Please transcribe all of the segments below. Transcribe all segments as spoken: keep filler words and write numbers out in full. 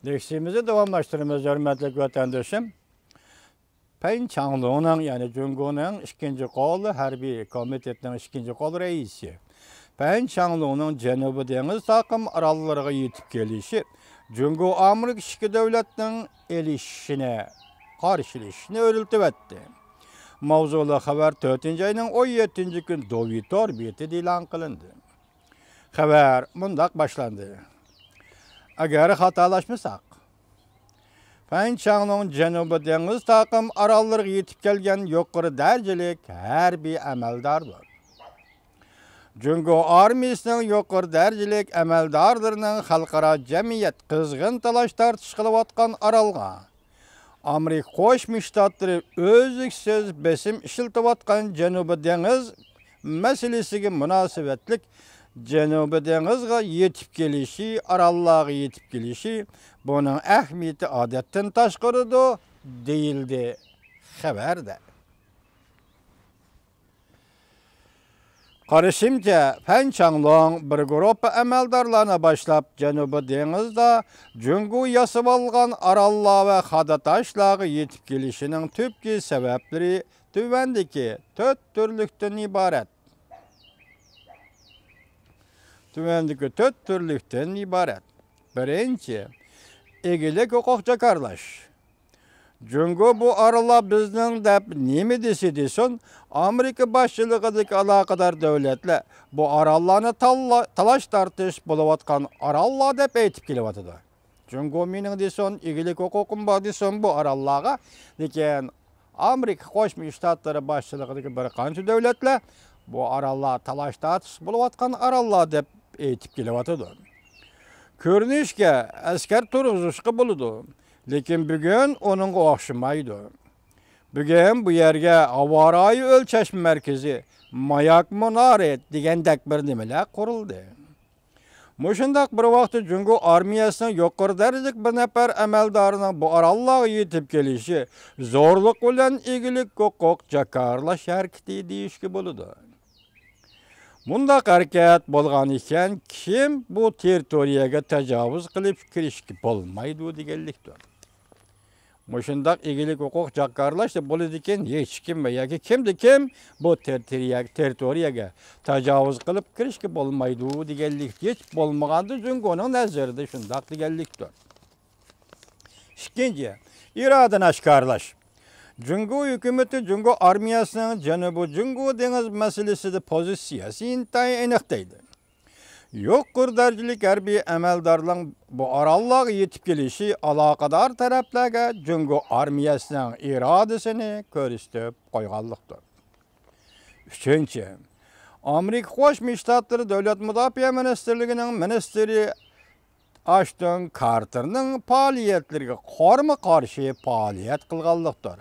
لېكسىيىمىزنى داۋاملاشتۇرىمىز، ھۆرمەتلىك ۋەتەندىشىم. پەن چاڭلۇڭنىڭ، يەنى جۇڭگونىڭ ئىككىنچى قول ھەربىي كومىتېتىنىڭ ئىككىنچى قول رەئىسى پەن چاڭلۇڭنىڭ جەنۇبىي دېڭىز تاقىم ئاراللىرىغا يېتىپ كېلىشى جۇڭگو ئامېرىكا ئىككى دۆلەتنىڭ ئېلىشىشىنى، قارشىلىشىشىنى ئۆرلىتىۋەتتى. ماۋزۇلۇق خەۋەر تۆتىنچى ئاينىڭ ئون يەتتىنچى كۈنى دوۋيىتور بېتىدە ئېلان قىلىندى. خەۋەر مۇنداق باشلاندى. ئەگەر خاتالاشمىساق، فەن چاڭلۇڭ جەنۇبىي دېڭىز تاقىم ئاراللىرىغا يېتىپ كەلگەن يۇقىرى دەرىجىلىك ھەربىي ئەمەلداردۇر. جۇڭگو ئارمىيىسىنىڭ يۇقىرى دەرىجىلىك ئەمەلدارلىرىنىڭ خەلقئارا جەمئىيەت قىزغىن تالاش-تارتىش قىلىۋاتقان ئارالغا ئامېرىكا قوشما شتاتلىرى ئۈزلۈكسىز بېسىم ئىشلىتىۋاتقان جەنۇبىي دېڭىز مەسىلىسىگە مۇناسىۋەتلىك جەنۇبىي دېڭىزغا يېتىپ كېلىشى، ئاراللارغا يېتىپ كېلىشى، بۇنىڭ ئەھمىيىتى ئادەتتىن تاشقىرىدۇر، دېيىلدى خەۋەردە. قارىشىمچە، فەن چاڭلۇڭ بىر گۇرۇپپا ئەمەلدارلارنى باشلاپ، جەنۇبىي دېڭىزدا جۇڭگو ياسىۋالغان ئاراللار ۋە خادا تاشلارغا يېتىپ كېلىشىنىڭ تۈپكى سەۋەبلىرى تۆۋەندىكى تۆت تۈرلۈكتىن ئىبارەت. تۆۋەندىكى تۆت تۈرلۈكتىن ئىبارەت. بىرىنچى، ئىگىلىك ھوقۇق جاكارلاش. جۇڭگو بۇ ئاراللار بىزنىڭ دەپ نېمە دېسە دېسۇن، ئامېرىكا باشچىلىقىدىكى ئالاقىدار دۆلەتلەر بۇ ئاراللارنى تاللا-، تالاش-تارتىش بولۇۋاتقان ئاراللار دەپ ئېيتىپ كېلىۋاتىدۇ. جۇڭگو مېنىڭ دېسۇن، ئىگىلىك ھوقۇقۇم بار دېسۇن بۇ ئاراللارغا، لېكىن ئامېرىكا قوشما شتاتلىرى باشچىلىقىدىكى بىر قانچە دۆلەتلەر بۇ ئاراللار تالاش-تارتىش بولۇۋاتقان ئاراللار دەپ ئېيتىپ كېلىۋاتىدۇ. كۆرۈنۈشكە، ئەسكەر تۇرغۇزۇشقا بولىدۇ، لېكىن بۈگۈن ئۇنىڭغا ئوخشىمايدۇ. بۈگۈن بۇ يەرگە ھاۋا رايى ئۆلچەش مەركىزى، ماياك مۇنارى دېگەندەك بىر نېمىلەر قۇرۇلدى. مۇشۇنداق بىر ۋاقىتتا جۇڭگو ئارمىيەسىنىڭ يۇقىرى دەرىجىلىك بىر نەپەر ئەمەلدارىنىڭ بۇ ئاراللارغا يېتىپ كېلىشى زورلۇق بىلەن ئىگىلىك ھوقۇق جاكارلاش ھەرىكىتى دېيىشكە بولىدۇ. مۇنداق ھەرىكەت بولغان ئىكەن، كىم بۇ تېررىتورىيەگە تاجاۋۇز قىلىپ كىرىشكە بولمايدۇ دېگەنلىكتۇر. مۇشۇنداق ئىگىلىك ھوقۇق جاكارلاشتا بولىدىكەن، ھېچكىم ۋە ياكى كىمدە كىم بۇ تېررىتورىيە-، تېررىتورىيەگە تاجاۋۇز قىلىپ كىرىشكە بولمايدۇ دېگەنلىك، ھېچ بولمىغاندا جۇڭگونىڭ نەزىرىدە شۇنداق دېگەنلىكتۇر. ئىككىنچى، ئىرادىنى ئاشكارىلاش. جۇڭگو ھۆكۈمىتى جۇڭگو ئارمىيەسىنىڭ جەنۇبىي جۇڭگو دېڭىز مەسىلىسىدە پوزىتسىيەسى ئىنتايىن ئېنىق دەيدۇ. يۇقىرى دەرىجىلىك ھەربىي ئەمەلدارلارنىڭ بۇ ئاراللارغا يېتىپ كېلىشى ئالاقىدار تەرەپلەرگە جۇڭگو ئارمىيەسىنىڭ ئىرادىسىنى كۆرسىتىپ قويغانلىقتۇر. ئۈچىنچى، ئامېرىكا قوشما شتاتلىرى دۆلەت مۇداپىئە مىنىستىرلىكىنىڭ مىنىستىرى ئاشتون كارتېرنىڭ پائالىيەتلىرىگە قارىمۇ قارشى پائالىيەت قىلغانلىقتۇر.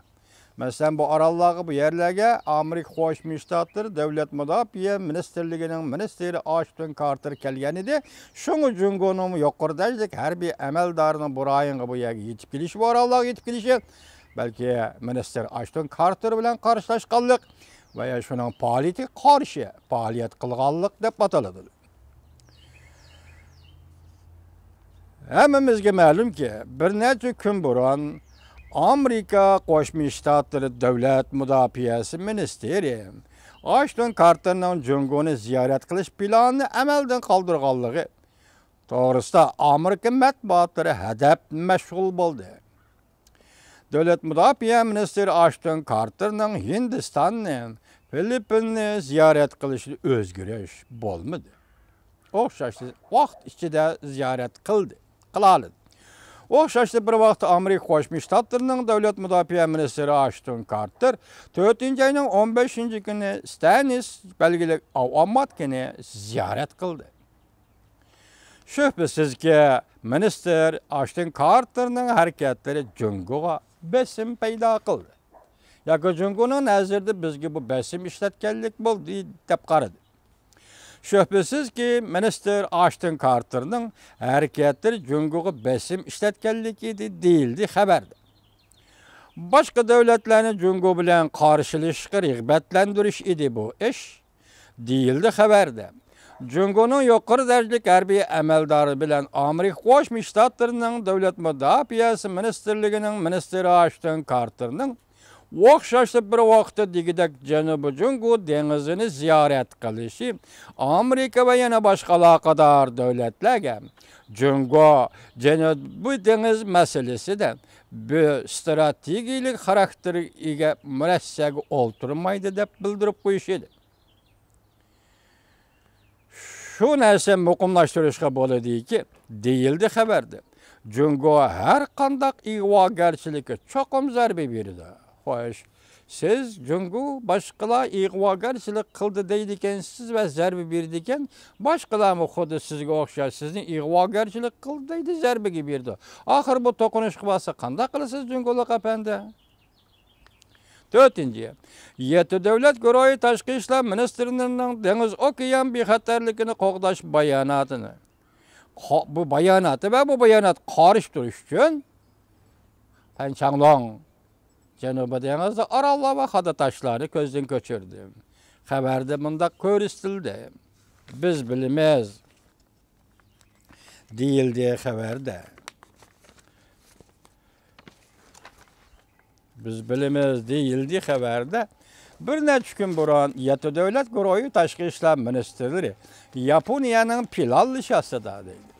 مەسىلەن، بۇ ئاراللارغا، بۇ يەرلەرگە ئامېرىكا قوشما شتاتلىرى دۆلەت مۇداپىئە مىنىستىرلىكىنىڭ مىنىستىرى ئاشتون كارتېر كەلگەن ئىدى. شۇڭا جۇڭگونىڭمۇ يۇقىرى دەرىجىلىك ھەربىي ئەمەلدارىنىڭ بۇ رايونغا، بۇ يەرگە يېتىپ كېلىشى، بۇ ئاراللارغا يېتىپ كېلىشى، بەلكى مىنىستىر ئاشتون كارتېر بىلەن قارشىلاشقانلىق ۋە يا شۇنىڭ پائالىيىتىگە قارشى پائالىيەت قىلغانلىق دەپ ئاتىلىدۇ. ھەممىمىزگە مەلۇمكى، بىر نەچچە كۈن بۇرۇن ئامېرىكا قوشما شتاتلىرى دۆلەت مۇداپىئەسى مىنىستىرى ئاشتون كارتېرنىڭ جۇڭگونى زىيارەت قىلىش پىلانىنى ئەمەلدىن قالدۇرغانلىقى توغرىسىدا ئامېرىكا مەتبۇئاتلىرى ھەدەپ مەشغۇل بولدى. دۆلەت مۇداپىئە مىنىستىرى ئاشتون كارتېرنىڭ ھىندىستاننى، فىلىپپىننى زىيارەت قىلىشىدا ئۆزگىرىش بولمىدى. ئوخشاشلا ۋاقىت ئىچىدە زىيارەت قىلدى، قىلالىدى. ئوخشاشلا بىر ۋاقىتتا ئامېرىكا قوشما شتاتلىرىنىڭ دۆلەت مۇداپىئە مىنىستىرى ئاشتون كارتېر تۆتىنچى ئاينىڭ ئون بەشىنچى كۈنى ستانىس بەلگىلىك ئاۋاماتكىنى زىيارەت قىلدى. شۈبھىسىزكى، مىنىستىر ئاشتون كارتېرنىڭ ھەرىكەتلىرى جۇڭگوغا بېسىم پەيدا قىلدى ياكى جۇڭگونىڭ نەزىرىدە بىزگە بۇ بېسىم ئىشلەتكەنلىك بولدى دەپ قارىدى. شۈبھىسىزكى، مىنىستىر ئاشتون كارتېرنىڭ ھەرىكەتلىرى جۇڭگوغا بېسىم ئىشلەتكەنلىك ئىدى، دېيىلدى خەۋەردە. باشقا دۆلەتلەرنى جۇڭگو بىلەن قارشىلىشىشقا رىغبەتلەندۈرۈش ئىدى بۇ ئىش، دېيىلدى خەۋەردە. جۇڭگونىڭ يۇقىرى دەرىجىلىك ھەربىي ئەمەلدارى بىلەن ئامېرىكا قوشما شتاتلىرىنىڭ دۆلەت مۇداپىئەسى مىنىستىرلىكىنىڭ مىنىستىرى ئاشتون كارتېرنىڭ ئوخشاشلا بىر ۋاقىتتا دېگۈدەك جەنۇبىي جۇڭگو دېڭىزىنى زىيارەت قىلىشى ئامېرىكا ۋە يەنە باشقا ئالاقىدار دۆلەتلەرگە جۇڭگو جەنۇبىي دېڭىز مەسىلىسىدە بىر ستراتېگىيەلىك خاراكتېرگە ئىگە مۇرەسسەگە ئولتۇرمايدۇ دەپ بىلدۈرۈپ قويۇش ئىدى. شۇ نەرسە مۇقىملاشتۇرۇشقا بولىدۇكى، دېيىلدى خەۋەردە. جۇڭگو ھەر قانداق ئىغۋاگەرچىلىككە چوقۇم زەربە بېرىدۇ. خوش، سىز جۇڭگو باشقىلار ئىغۋاگەرچىلىك قىلدى دەيدىكەنسىز ۋە زەربە بېرىدىكەن، باشقىلارمۇ خۇددى سىزگە ئوخشاش سىزنى ئىغۋاگەرچىلىك قىلدى دەيدۇ، زەربىگە بېرىدۇ. ئاخىر بۇ توقۇنۇشقا بارسا قانداق قىلىسىز جۇڭگولۇق ئەپەندى؟ تۆتىنچى، يەتتە دۆلەت گۇرۇھى تاشقى ئىشلار مىنىستىرلىرىنىڭ دېڭىز ئوكيان بىخەتەرلىكىنى قوغداش باياناتىنى، قا-، بۇ باياناتى ۋە بۇ باياناتقا قارشى تۇرۇش ئۈچۈن پەن چاڭلۇڭ جەنۇبىي دېڭىزدا ئاراللار ۋە خادا تاشلارنى كۆزدىن كەچۈردى. خەۋەردە مۇنداق كۆرسىتىلدى: «بىز بىلىمىز» دېيىلدى خەۋەردە. «بىز بىلىمىز» دېيىلدى خەۋەردە. بىر نەچچە كۈن بۇرۇن يەتتە دۆلەت گۇرۇھى تاشقى ئىشلار مىنىستىرلىرى ياپونىيەنىڭ پىلانلىشى ئاستىدا دەيدۇ.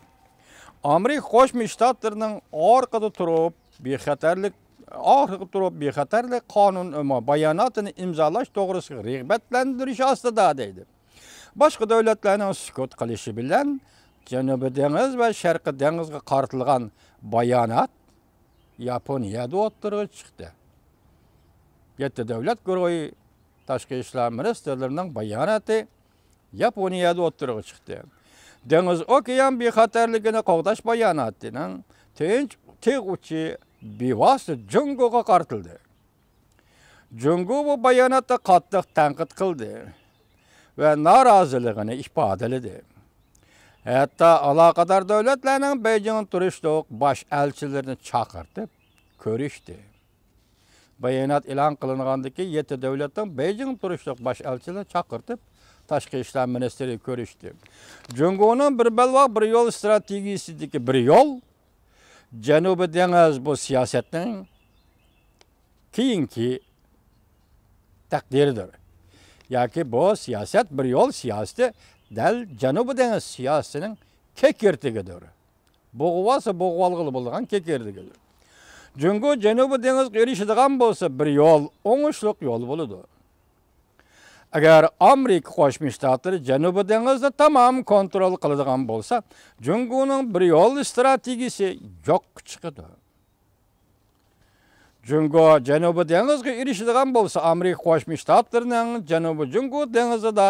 ئامېرىكا قوشما شتاتلىرىنىڭ ئارقىدا تۇرۇپ بىخەتەرلىك، ئارقىدا تۇرۇپ بىخەتەرلىك قانۇن باياناتىنى ئىمزالاش توغرىسىدىكى رىغبەتلەندۈرۈش ئاستىدا دەيدۇ. باشقا دۆلەتلەرنىڭ سۈكۈت قىلىشى بىلەن جەنۇبىي دېڭىز ۋە شەرقىي دېڭىزغا قارىتىلغان بايانات ياپونىيەدە ئوتتۇرىغا چىقتى. يەتتە دۆلەت گۇرۇھى تاشقى ئىشلار مىنىستىرلىرىنىڭ باياناتى ياپونىيەدە ئوتتۇرىغا چىقتى. دېڭىز ئوكيان بىخەتەرلىكىنى قوغداش باياناتىنىڭ تىنچ تىغ ئۇچى بىۋاسىتە جۇڭگوغا قارىتىلدى. جۇڭگو بۇ باياناتنى قاتتىق تەنقىد قىلدى ۋە نارازىلىقىنى ئىپادىلىدى. ھەتتا ئالاقىدار دۆلەتلەرنىڭ بېيجىڭدا تۇرۇشلۇق باش ئەلچىلىرىنى چاقىرتىپ كۆرۈشتى. بايانات ئېلان قىلىنغاندىن كېيىن، يەتتە دۆلەتنىڭ بېيجىڭدا تۇرۇشلۇق باش ئەلچىلىرىنى چاقىرتىپ، تاشقى ئىشلار مىنىستىرى كۆرۈشتى. جۇڭگونىڭ بىر بەلباغ، بىر يول ستراتېگىيىسىدىكى بىر يول، جەنۇبىي دېڭىز بۇ سىياسەتنىڭ كېيىنكى تەقدىرىدۇر. ياكى بۇ سىياسەت، بىر يول سىياسىتى دەل جەنۇبىي دېڭىز سىياسىتىنىڭ كېكىرتىكىدۇر. بوغۇۋالسا بوغۇۋالغىلى بولىدىغان كېكىردىكىدۇر. جۇڭگو جەنۇبىي دېڭىزغا ئېرىشىدىغان بولسا، بىر يول، ئوڭۇشلۇق يول بولىدۇ. ئەگەر ئامېرىكا قوشما شتاتلىرى جەنۇبىي دېڭىزنى تامام كونترول قىلىدىغان بولسا، جۇڭگونىڭ بىر يول ستراتېگىيىسى يوققا چىقىدۇ. جۇڭگو جەنۇبىي دېڭىزغا ئېرىشىدىغان بولسا، ئامېرىكا قوشما شتاتلىرىنىڭ جەنۇبىي جۇڭگو دېڭىزىدا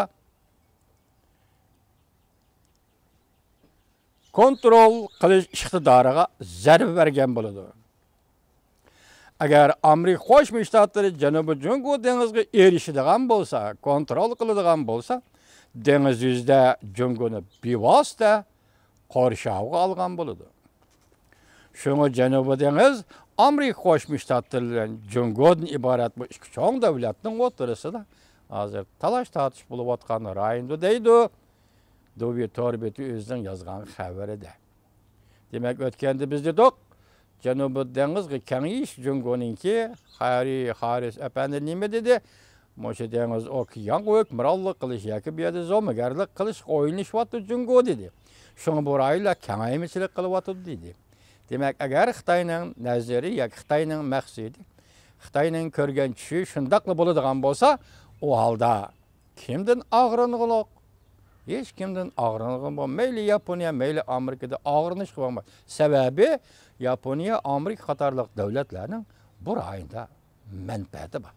كونترول قىلىش ئىقتىدارىغا زەربە بەرگەن بولىدۇ. ئەگەر ئامېرىكا قوشما شتاتلىرى جەنۇبىي جۇڭگو دېڭىزىغا ئېرىشىدىغان بولسا، كونترول قىلىدىغان بولسا، دېڭىز يۈزىدە جۇڭگونى بىۋاسىتە قورشاۋغا ئالغان بولىدۇ. شۇڭا جەنۇبىي دېڭىز ئامېرىكا قوشما شتاتلىرى بىلەن جۇڭگودىن ئىبارەت بۇ ئىككى چوڭ دۆلەتنىڭ ئوتتۇرىسىدا ھازىر تالاش-تارتىش بولۇۋاتقان رايوندۇر دەيدۇ دۇۋى تور بېتى ئۆزىنىڭ يازغان خەۋىرىدە. دېمەك، ئۆتكەندە بىز دېدۇق، جەنۇبىي دېڭىزغا كېڭىيىش جۇڭگونىڭكى. خارى خارىس ئەپەندى نېمە دېدى؟ مۇشۇ دېڭىز ئوكيانغا ھۆكۈمرانلىق قىلىش ياكى بۇ يەردە زومىگەرلىك قىلىشقا ئويلىنىشىۋاتىدۇ جۇڭگو دېدى. شۇڭا بۇ رايونلار كېڭەيمىچىلىك قىلىۋاتىدۇ دېدى. دېمەك، ئەگەر خىتاينىڭ نەزىرى ياكى خىتاينىڭ مەقسىتى، خىتاينىڭ كۆرگەن چۈشى شۇنداقلا بولىدىغان بولسا، ئۇ ھالدا كىمدىن ئاغرىنغۇلۇق؟ ھېچ كىمدىن ئاغرىنغىلى بولمايدۇ. مەيلى ياپونىيە، مەيلى ئامېرىكىدىن ئاغرىنىشقا بولمايدۇ. سەۋەبى، ياپونىيە، ئامېرىكا قاتارلىق دۆلەتلەرنىڭ بۇ رايوندا مەنپەئەتى بار.